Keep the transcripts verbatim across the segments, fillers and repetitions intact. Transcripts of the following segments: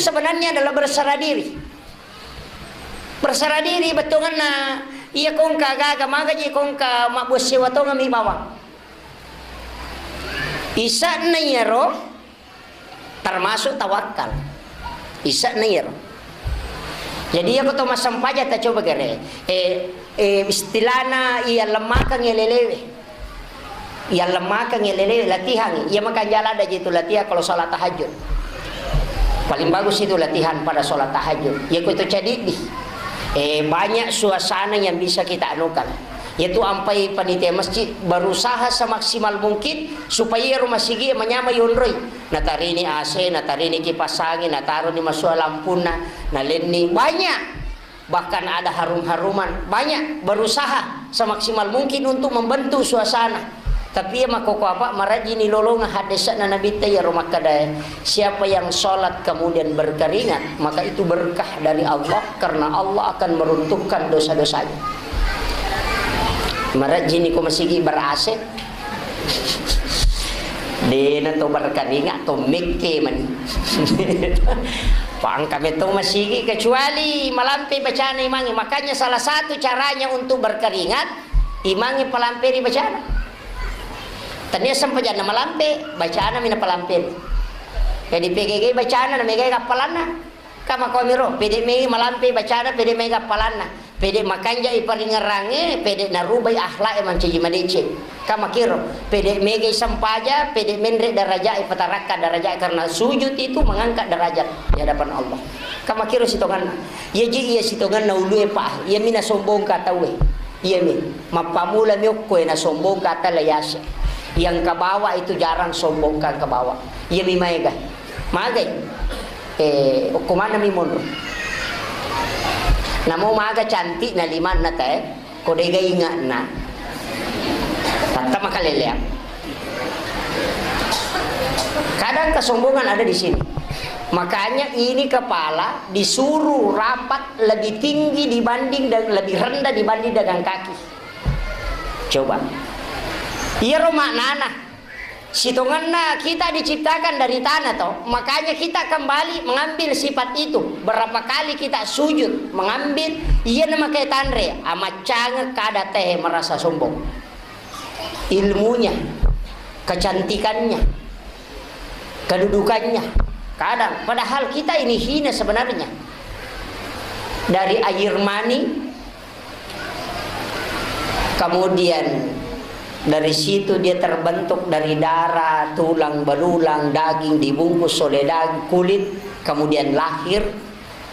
sebenarnya adalah berserah diri. Berserah diri bettuanna, iya kongka gaga magaji kongka mabbuang sewa tongeng mi bawang. Ise'na iyaro termasuk tawakal. Ise'na iyaro. Jadi, iya ko to massempajang, ta coba gere. Eh, eh, istilahna iya lemmakeng lelewe. Iya lemmakeng lelewe, latihan. Iya makanja ladde ji tu latihan kalau salat tahajud. Paling bagus itu latihan pada salat tahajud. Iya ko itu cadiddi. Eh, banyak suasana yang bisa kita anukan. Yaitu ampai panitia masjid berusaha semaksimal mungkin supaya rumah sigi manyamai yonroi. Natarini A C, natarini kipas angin, nataroni masua lampunna, nalenni. Banyak. Bahkan ada harum-haruman. Banyak berusaha semaksimal mungkin untuk membentuk suasana. Tapi iya makkoko apa, marajini lolonga haddese'na Nabitta iyaro makkedae, siapa yang sholat kemudian berkeringat, maka itu berkah dari Allah, karena Allah akan meruntuhkan dosa-dosanya. Marajini ko masigi ber-A C, dena to berkeringat, to mekke mani. Pangka metto masigi, kecuali malampe bacana imangi. Makanya salah satu caranya untuk berkeringat, imangi palamperi bacana. Tania sempajanna malampe, bacana mina palamperi. Jadi P G G bacana na megai kappalanna. Kama komiro, pede mei malampe bacana, pede mega appalanna, pede makanjai paringerrangnge, pede narubai akhlak e mancaji madeceng. Kama kiro, pede megai sempaja, pede menre daraja e, patarakka daraja e, karena sujud itu mengangkat derajat di hadapan Allah. Kama kiro sitonganna. Iya ji iya sitonganna ulue pa, iya mina sombongka tauwe. Iya mi, mappamula mi okko e nasombongka tala yase. Yang kabawa itu jarang sombongka kabawa. Iya mi maega. Magai. Eh, okko manna mi monro. Namo maga cantik na limanna te, ko dega ingatna. Tatta makaleleang. Kadang kesombongan ada di sini. Makanya ini kepala disuruh rapat lebih tinggi dibanding dan lebih rendah dibanding dengan kaki. Coba. Iyaro maknana. Sitongenna kita diciptakan dari tanah, toh. Makanya kita kembali mengambil sifat itu. Berapa kali kita sujud, mengambil, iya namakai tanre, amaccangeng kada teh merasa sombong. Ilmunya, kecantikannya, kedudukannya. Kadang, padahal kita ini hina sebenarnya. Dari air mani, kemudian dari situ dia terbentuk dari darah, tulang belulang, daging dibungkus oleh dag-, kulit, kemudian lahir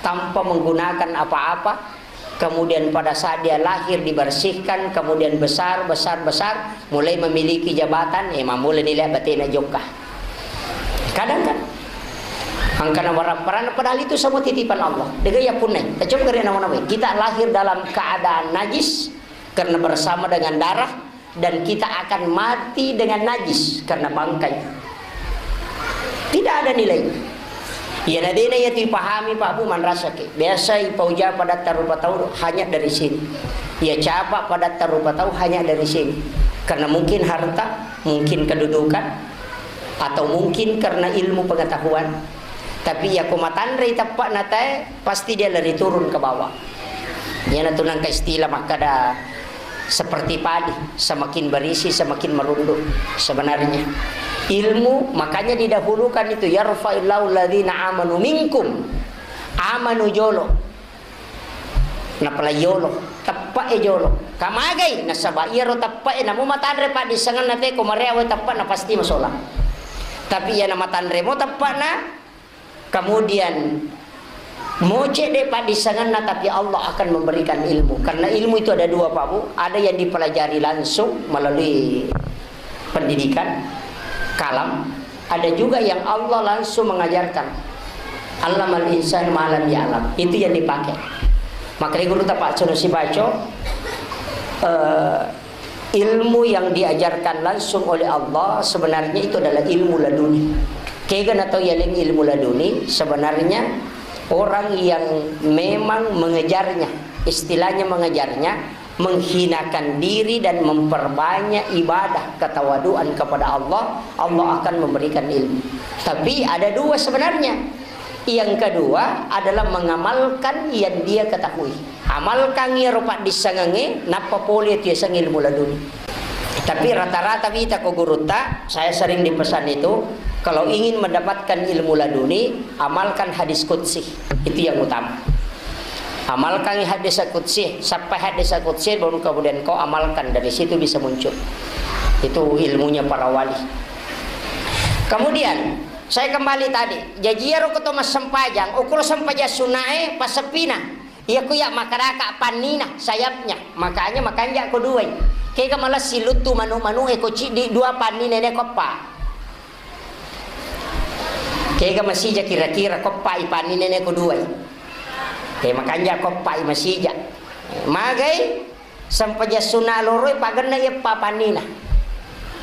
tanpa menggunakan apa-apa. Kemudian pada saat dia lahir dibersihkan, kemudian besar, besar, besar, mulai memiliki jabatan, eh, mammula nilai batena jokka. Kadang kan, angkana warapparana, padahal itu semua titipan Allah. Dega ya punnai. Tacoba gare nama-namai. Kita lahir dalam keadaan najis karena bersama dengan darah, dan kita akan mati dengan najis karena bangkai. Tidak ada nilai. Iya nadena iya tu ipahami, Pak Bu, manrasaki. Biasa ipauja padatta rupa tau hanya dari sini. Iya capa padatta rupa tau hanya dari sini. Karena mungkin harta, mungkin kedudukan, atau mungkin karena ilmu pengetahuan. Tapi iya ko matanrei teppa'na tae, pasti dia lari turun ke bawah. Iyana tu nangka istilah makkada seperti padi, semakin berisi, semakin merunduk. Sebenarnya ilmu, makanya didahulukan itu, "Yarfa'illahu alladzina amanu minkum." Amanu jolo. Napalai yolo, teppe'e jolo. Kamagai? Nasaba iyaro teppe'e namo matanre paddissengenna te ko mareawe teppe'na pasti masolang. Tapi iyana matanremo teppe'na, kemudian moce de paddissengenna, tapi Allah akan memberikan ilmu. Karena ilmu itu ada dua, Pak Bu. Ada yang dipelajari langsung melalui pendidikan, kalam, ada juga yang Allah langsung mengajarkan. Allamal insan ma lam ya'lam. Itu yang dipakai. Makanya guru tapak sunusi baco, eh, ilmu yang diajarkan langsung oleh Allah sebenarnya itu adalah ilmu laduni. Kega na tau yaleng ilmu laduni, sebenarnya orang yang memang mengejarnya, istilahnya mengejarnya, menghinakan diri dan memperbanyak ibadah ketawaduan kepada Allah, Allah akan memberikan ilmu. Tapi ada dua sebenarnya. Yang kedua adalah mengamalkan yang dia ketahui. Amalkan iyaro paddissengengnge, nappa pole tu yaseng ilmu laduni. Tapi rata-rata wita ko gurutta, saya sering dipesan itu, kalau ingin mendapatkan ilmu laduni, amalkan hadis qudsi. Itu yang utama. Amalkan hadis qudsi, sampai hadis qudsi, baru kemudian kau amalkan, dari situ bisa muncul. Itu ilmunya para wali. Kemudian, saya kembali tadi, jaji iyaro ko to massempajang, ukuro sempajang sunnae, passeppina. Iya ko iya makadaka pannina, sayapnya. Makanya makanja ko duai. Kega malessi luttu manu-manu e ko ciddi dua panni nene koppa. Kega masija kira-kira koppa i panni nene ko duai. E, makanja koppa i masija. Magai sempajang sunna loroi pagenna eppa pannina.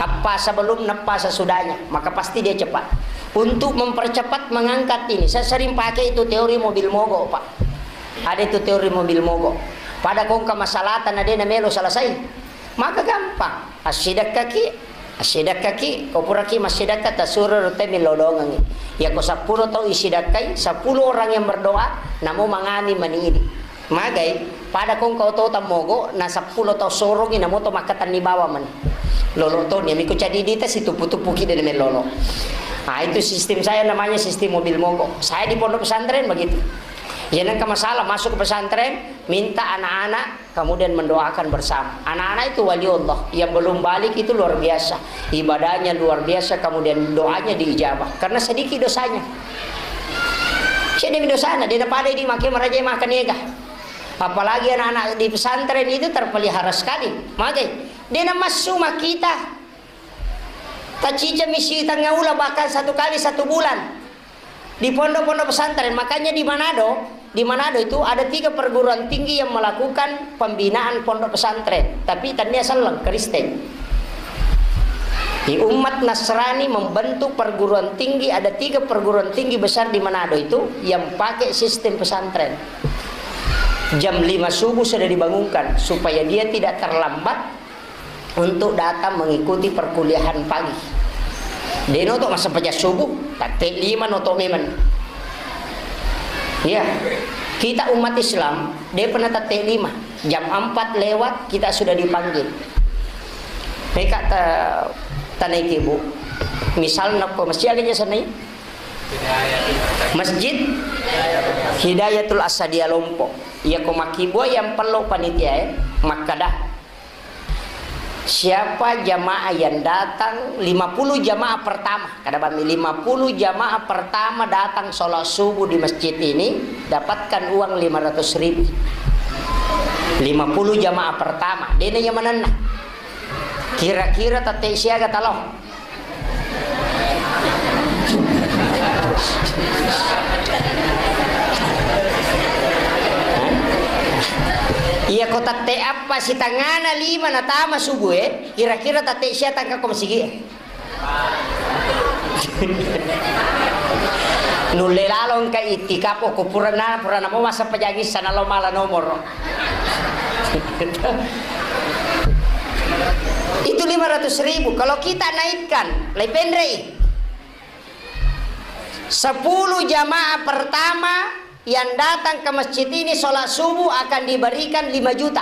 Apa sebelum, apa sesudahnya, maka pasti dia cepat. Untuk mempercepat mengangkat ini, saya sering pakai itu teori mobil mogok, Pak. Ada itu teori mobil mogok. Pada kongka masalahta na de na melo selesai. Maka gampang. Assidakkaki, assidakkaki, ko puraki massidakka tasuro rute milodongengi. Ya ko sepuluh tau isidakkai, sepuluh orang yang berdoa, namo mangami mani ini. Magai, pada kongka oto tammogo, na sepuluh tau sorongi, namo to makkatenni bawang mani. Lolo to, ni miko cadi dita situpu-tupuki de na melolo. Ah, itu sistem saya namanya sistem mobil mogok. Saya di pondok pesantren begitu. Ya, nengka masalah masuk ke pesantren, minta anak-anak kemudian mendoakan bersama. Anak-anak itu wali Allah, yang belum balik itu luar biasa. Ibadahnya luar biasa, kemudian doanya diijabah. Karena sedikit dosanya. Sedikit dosanya, dia pada ini makin meraja makan ega. Apalagi anak-anak di pesantren itu terpelihara sekali. Magai, dia masuk kita. Tacica misi tengah ula bahkan satu kali satu bulan. Di pondok-pondok pesantren, makanya di Manado, di Manado itu ada tiga perguruan tinggi yang melakukan pembinaan pondok pesantren, tapi tania selleng Kristen. Di umat Nasrani membentuk perguruan tinggi, ada tiga perguruan tinggi besar di Manado itu yang pakai sistem pesantren. Jam lima subuh sudah dibangunkan supaya dia tidak terlambat untuk datang mengikuti perkuliahan pagi. De' noto massempajang subuh, tatte' lima noto memang. Iya, kita umat Islam, de' pernah tatte' lima. Jam empat lewat, kita sudah dipanggil. Meka ta-, tanaiki, Bu. Misalna ko masjid aga jasa nai? Masjid Hidayatul Asadia Lompok. Iya ko makkibua yang perlu panitia, eh, makkada. Siapa jamaah yang datang, lima puluh jamaah pertama, kada bami, lima puluh jamaah pertama datang sholat subuh di masjid ini, dapatkan uang lima ratus ribu. Lima puluh jamaah pertama, dena yang menenna. Kira-kira tatte' siaga talo? Iya ko tatte' appa sitangana lima natama subuh e, kira-kira tatte' sia tangka ko masigi e? Nulle lalo engka itikaf ko purana, purana mo massempajang issa nalo mala nomoro. Itu lima ratus ribu. Kalau kita naikkan, lai penrei. Sepuluh jamaah pertama yang datang ke masjid ini sholat subuh akan diberikan lima juta.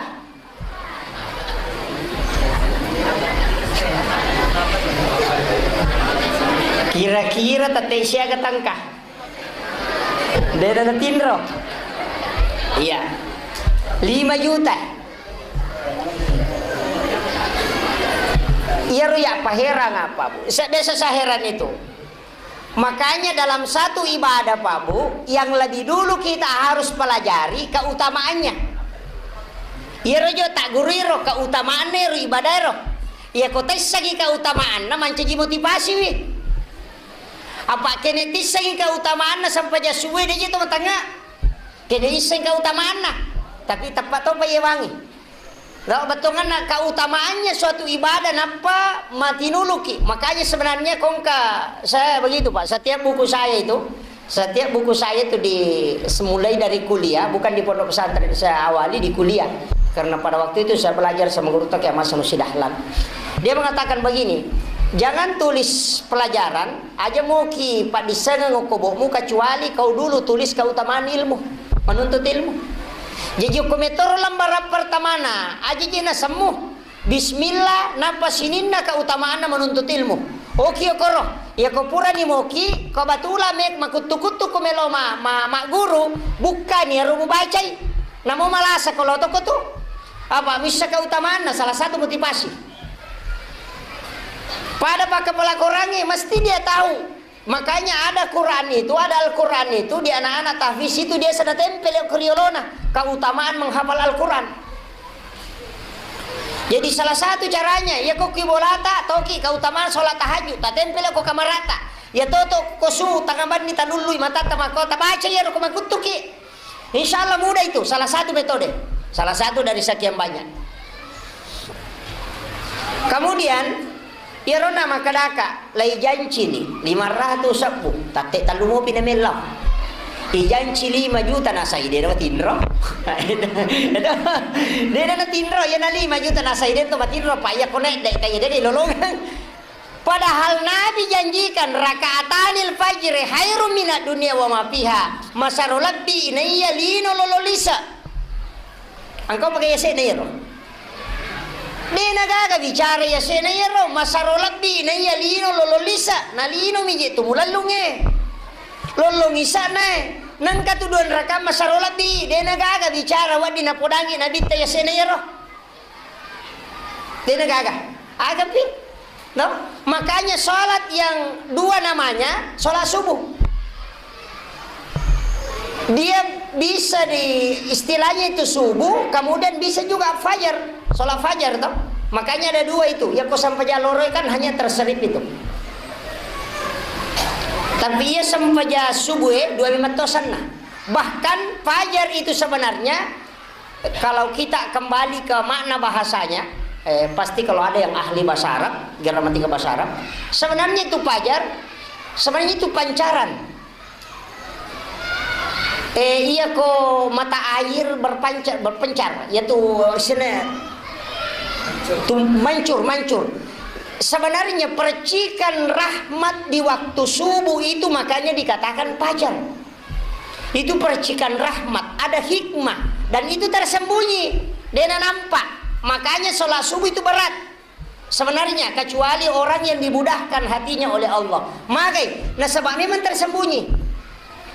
Kira-kira tatte' siaga tangka? Dena natinro. Iya. Lima juta. Iyaro ya paherang apa, Bu? Sa-, biasa saya heran itu. Makanya dalam satu ibadah, Pak, Bu, yang lebih dulu kita harus pelajari keutamaannya. Iyaro jo tak guru iro keutamaanna iro ibadah iro. Iya ko taissengi keutamaanna mancaji motivasi wi. Apa kene tissengi keutamaanna sampai jasuwe de' je to matangnga. Kene isseng keutamaanna. Tapi teppa topa yewangi. Lao bettuanna keutamaannya suatu ibadah nappa matinuluki. Makanya sebenarnya kongka saya begitu, Pak. Setiap buku saya itu, setiap buku saya itu di, semulai dari kuliah, bukan di pondok pesantren saya awali, di kuliah. Karena pada waktu itu saya belajar sama guru Toke Mas Sanusi Dahlan. Dia mengatakan begini, Jangan tulis pelajaran, aja moki paddissengeng okko bokmu, kecuali kau dulu tulis keutamaan ilmu, menuntut ilmu. Jaji okko metoro lembaran pertamana, aja je nasemmu. Bismillah, nappa sininna keutamaanna menuntut ilmu. Oki okoro, iyako purani moki, ko batula me makuttu-kuttu ko melo ma-, ma-, magguru, bukkani aro mubacai. Namo malasa ko lotoko tu. Apa missa keutamaanna, salah satu motivasi. Pada pakkapala Korangnge, mesti dia tahu. Makanya ada Quran itu, ada Al-Quran itu di anak-anak tahfiz itu dia sana tempel ke riolona, keutamaan menghafal Al-Quran. Jadi salah satu caranya, ya ko ki bolata, toki keutamaan sholat tahajud, tatempel ko kamarata. Ya toto ko su tangabanni talullui matatta mako, tabaca ya ko makuttuki. Insya Allah mudah itu, salah satu metode. Salah satu dari sekian banyak. Kemudian, iyaro na makkedaka, lai janci ni lima ratus sebbu, tatte tellu mopi na mellau. Ijanci lima juta nasai de na tinro. De na tinro, ya na lima juta nasai de to matinro, pa iya konek dek kaya de lolongang. Padahal Nabi janjikan, "Rakaatanil fajri khairum minad dunya wa ma fiha." Masaro lebbi naiya lino lolo lise. Engkau pakai yase na iyaro. De na gaga bicara yase na iyaro, masaro lebbi naiya lino lolo lise, na lino mi je tu mulallunge. Lollong isa nae. Nengka tu dua rakaat masaro lebbi, de na gaga bicara waddi napodangi Nabitta yase na iyaro. Dena gaga. Agapi? No? Makanya sholat yang dua namanya sholat subuh. Dia bisa di, istilahnya itu subuh, kemudian bisa juga fajar, sholat fajar, toh. Makanya ada dua itu. Ya, ko sampajang loroi kan hanya terserip itu. Tapi iya sampajang subuh, eh, dua memang tosanna. Bahkan fajar itu sebenarnya kalau kita kembali ke makna bahasanya, eh, pasti kalau ada yang ahli bahasa Arab, gramatika bahasa Arab, sebenarnya itu fajar, sebenarnya itu pancaran. Eh, iya ko mata air berpancar, berpencar, yaitu sene-, tu-, mancur, mancur. Sebenarnya percikan rahmat di waktu subuh itu makanya dikatakan fajar. Itu percikan rahmat, ada hikmah, dan itu tersembunyi, dena nampak. Makanya sholat subuh itu berat sebenarnya, kecuali orang yang dimudahkan hatinya oleh Allah. Magai, nasaba memang tersembunyi.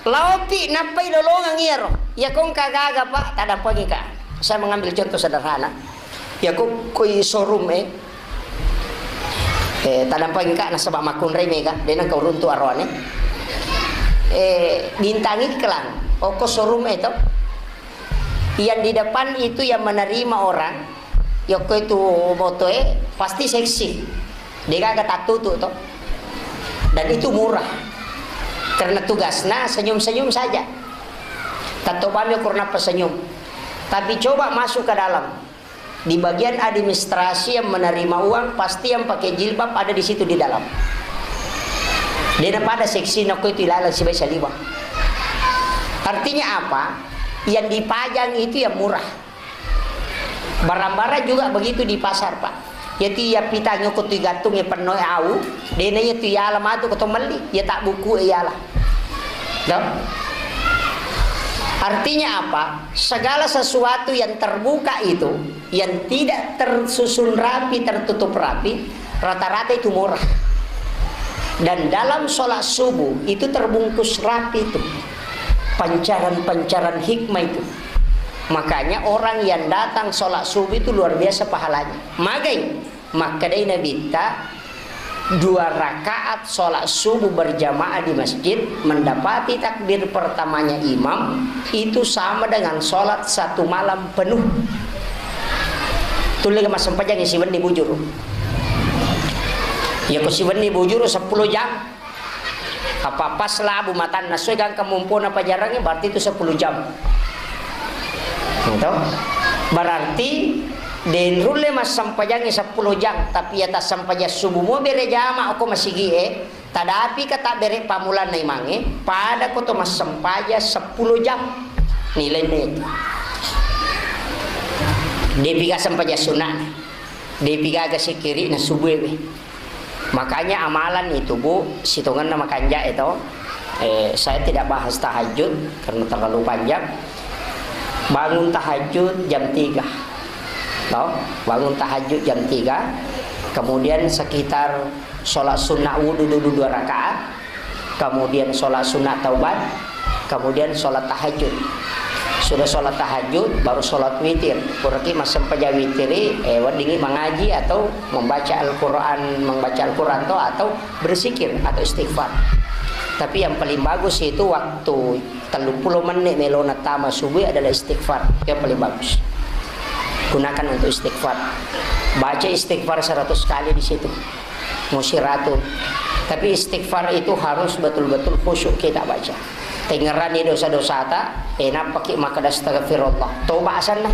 Laopi nappai lolongang iyaro. Ya kong kagaga, Pak, tadampengi ka. Saya mengambil contoh sederhana. Ya, ko, koi showroom, eh. Eh, tadampengka nasaba makkunrai mega, dena kau runtu aroane. Eh, bintang iklan, oko showroom, eh, to. Yang di depan itu yang menerima orang, yokko itu moto, eh, pasti seksi. Degaga tattutu, to. Dan itu murah. Karena tugasnya senyum-senyum saja. Tatto bami ukur napa senyum. Tapi coba masuk ke dalam. Di bagian administrasi yang menerima uang, pasti yang pakai jilbab ada di situ di dalam. Dena pada seksi nako itu ilalang sibai saliwang. Artinya apa? Yang dipajang itu yang murah. Barang-barang juga begitu di pasar, Pak. Yatu iya pitang ko tu gantung ya penno au, dena iya tu iala matu ko to melli, iya tak buku iala. Toh? Artinya apa? Segala sesuatu yang terbuka itu, yang tidak tersusun rapi, tertutup rapi, rata-rata itu murah. Dan dalam sholat subuh itu terbungkus rapi itu. Pancaran-pancaran hikmah itu. Makanya orang yang datang sholat subuh itu luar biasa pahalanya. Magai, makkedai Nabitta, dua rakaat sholat subuh berjamaah di masjid, mendapati takbir pertamanya imam, itu sama dengan sholat satu malam penuh. Tulle massempajang siwenni bujuru. Ya, ko siwenni bujuru sepuluh jam. Apa pas labu matanna soi gangka mumpona pajarangnge, berarti itu sepuluh jam. Gitu. Berarti den rulle massempajangngi sepuluh jam, tapi ya tassempajang subuh mo bere jama ko masigie, tadapi ka tabbere pamulanna imangnge, pada ko to massempajang sepuluh jam nilainna itu. Depi ga sempajang sunnah, depi gaga sikiri na subuh ewe. Makanya amalan itu, Bu, sitongenna makanja itu. Eh, saya tidak bahas tahajud karena terlalu panjang. Bangun tahajud jam tiga. Toh? Bangun tahajud jam tiga. Kemudian sekitar sholat sunnah wudu dulu dua rakaat. Kemudian sholat sunat taubat, kemudian sholat tahajud. Sudah sholat tahajud, baru sholat witir. Puraki massempajang witiri, eh, weddingi mangaji atau membaca Al-Quran, membaca Al-Quran to, atau berzikir atau istighfar. Tapi yang paling bagus itu waktu telluppulo menit melona tama subuh adalah istighfar. Yang paling bagus. Gunakan untuk istighfar. Baca istighfar seratus kali di situ. Musiratu. Tapi istighfar itu harus betul-betul khusyuk kita baca. Tengngerani dosa-dosata, eh, nappaki makkeda astagfirullah. Toba asanna.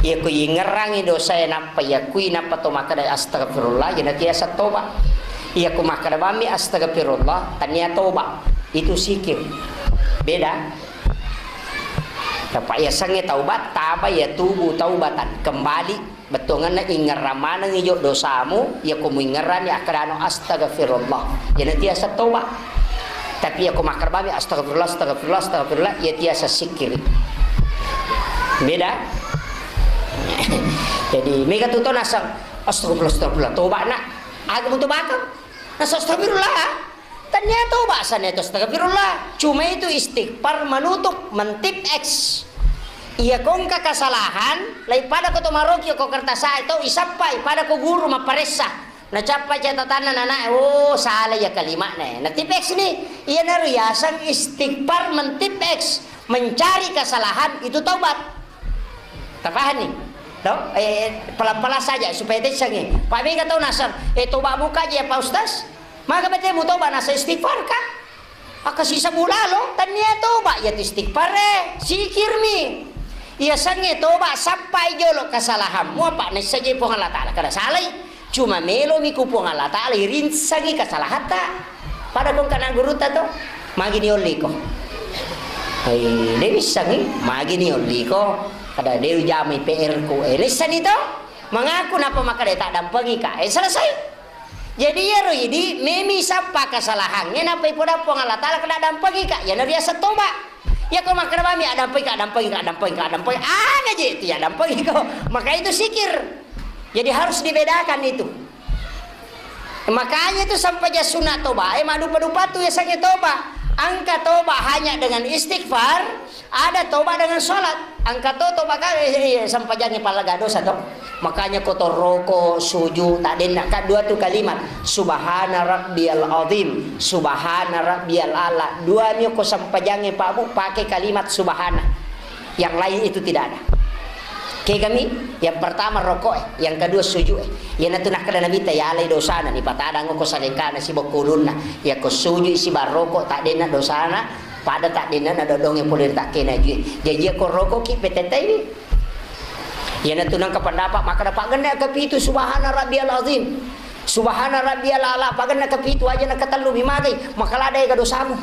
Iya ku ingngerangi dosa, eh, nappa iya kui nappa to makkeda astagfirullah, iya natiasa toba. Iya ku makkeda bammi astagfirullah, tania toba. Itu sikir. Beda. Dapat iya sange taubat, taba iya tubu taubatan. Kembali. Bettuangenna ingngerang maneng ijo dosamu, iyako muingngeranni akkedano, "Astagfirullah." Iyana tiasa toba. Tapi iyako makkeda bami, "Astagfirullah, astagfirullah, astagfirullah," iya tiasa sikkiri. Beda. Jadi, mega tu to naseng, "Astagfirullah, astagfirullah, toba nak." Aga mutu bakang? Naseng, "Astagfirullah." Tania toba sana itu astagfirullah. Cuma itu istighfar menutup, mentip X. Iya kongka kesalahan, lai pada ko to maroki ko kertas itu isappai, pada ko guru mapparessa. Nacappa catatanna nana, oh salah ya kalimatna. Natip X ni, iya naru yasang istighfar mentip X, mencari kesalahan itu taubat. Tapahani? No? Eh, pelan-pelan saja supaya tessang. Pak mega tau nasang, eh toba muka aja ya Pak Ustaz. Maga bete mu toba nasa istighfar ka? Akka sisa bulalo, tania toba ya istighfar eh, sikirmi. Iya sange toba sappai jolo kesalahanmu apa nessa je Puang Allah Ta'ala kada salai. Cuma melomi ku Puang Allah Ta'ala irinsangi kesalahatta. Pada kong kana gurutta to, magi ni olliko. Hai, de wissangi, magi ni olliko. Kada de ujamai P R ku. Eh, nessani to? Mengaku napa makkeda tak dampengi ka. Eh, selesai. Jadi iyaro idi memi sappa kesalahangnge nappa ipoda Puang Allah Ta'ala kena dampengi ka. Iyana riaseng toba. Iyako makkeda mami addampengika, addampengika, addampengika, addampengika. Aga je itu ya addampengiko. Maka itu sikir. Jadi harus dibedakan itu. Makanya itu sampajang sunat toba, eh, madupa-dupa tu yasengnge toba. Engka toba hanya dengan istighfar, ada toba dengan sholat. Engka to toba ka, eh, eh, sampajangnge pallaga dosa to. Makanya ko to roko, suju, tak denna ka dua tu kalimat. Subhana rabbiyal azim, subhana rabbiyal ala. Dua mi ko sampajangnge Pak Bu pakai kalimat subhana. Yang lain itu tidak ada. Kegami, yang pertama rokok eh, yang kedua suju eh. Iyanatu nakkeda Nabitta, yalai dosana, nipatadang ko salengkana siba ko ulunna. Yako suju siba rokok, tak denna dosana, pada tak denna na dodonge pole ri takkena jue. Jaji ko rokok ki petetai. Iyanatu nangka pendapat makkeda paggenna kapitu subhana rabbiyal azim. Subhana rabbiyal ala, paggenna kapitu aja na katellu mi magai, makalada ega dosamu.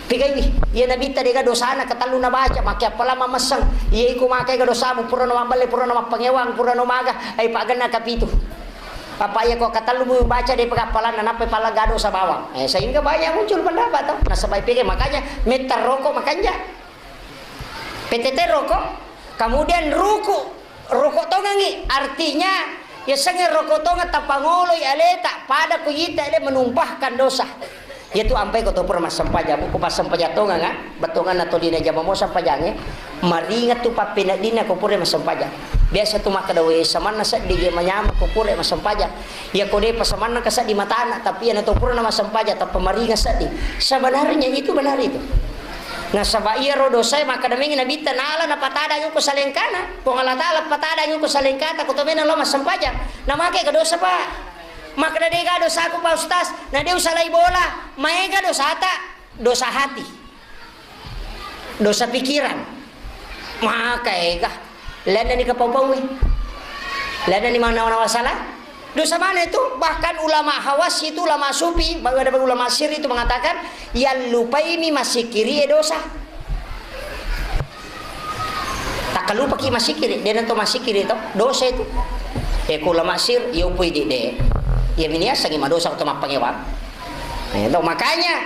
Pigaiwi, iya Nabitta dega dosana katellu nabaca, makke appalang mamesseng. Iya iko makai ga dosamu, purano mabballe, purano mappangewang, purano maga, ai pagenna kapitu. Apa iya ko katellu mu baca de pega appalanna, nappa pala ga dosa bawang. Eh, sehingga banyak muncul pendapat to. Nasaba pigai makanya metta rokok makanja. P T T rokok, kemudian ruku, rokok tongengi, artinya yasengnge rokok tongeng tapangoloi aleta pada ku ita de menumpahkan dosa. Yatu ampai ko to pura massempajang, ko massempajang tongeng, ah, bettuanna tolina jama mo sempajangnge, maringa tu pappeneddinna ko pura massempajang. Biasa tu makkeda, "We, samanna seddi je manyama ko pura massempajang." Iya ko depa samanna ka seddi matana, tapi iya na to pura na massempajang, tappa maringa seddi. Sebenarnya itu benar itu. Nasaba iyaro dosae makkeda mengngi Nabitta, nala napatadang ko salengkana. Puang Allah Ta'ala patadang ko salengkata, ko to mena lo massempajang. Namake ga dosa, Pak? Makkeda, "Dega dosaku, Pak Ustaz." Na de usalai bola. Maega dosata, dosa hati. Dosa pikiran. Maka ega. Lennani kapau-paui. Lennani manawa-nawa salah. Dosa mana itu? Bahkan ulama hawas itu, ulama sufi, bahkan ada ulama sir itu mengatakan, yang lupaimi masikiri ya dosa. Takkalupaki masikiri, dia nanto masikiri to, dosa itu. Eh, ko ulama sir, yo pui di de. Iya mini yasengngi madosa ko to mappangewang. Eh, to, makanya,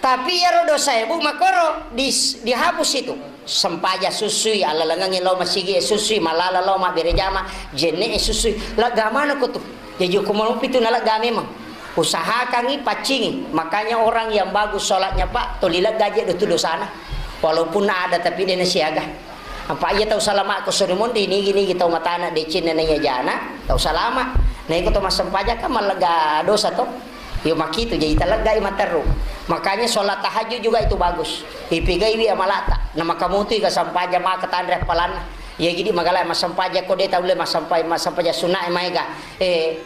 tapi iyaro dosae, Bu, makkoro dis-, dihapus itu. Sempaja susui, alalengengngi lao masigi e susui, malala lao mabbere jama, jenne e susui. Lega maneng ko tu. Jaji ko malopi tu nalega memang. Usahakangngi, paccingi. Makanya orang yang bagus sholatnya, Pak, tuli lega je do tu dosana. Walaupun ada, tapi de nasiaga. Apa iya tau salama ko suri monri, nigi-nigi tau matana decenna naiya jana, tau salama. Na iko to massempajang kan mallega dosa to. Yo makitu, jadi taleggai matteru. Makanya sholat tahajud juga itu bagus. Ipigaiwi amalata. Na makamutui ka sempajang maka tanre appalanna. Iya gidi magala massempajang ko de taulle massempajang, massempajang sunna e maega. Eh,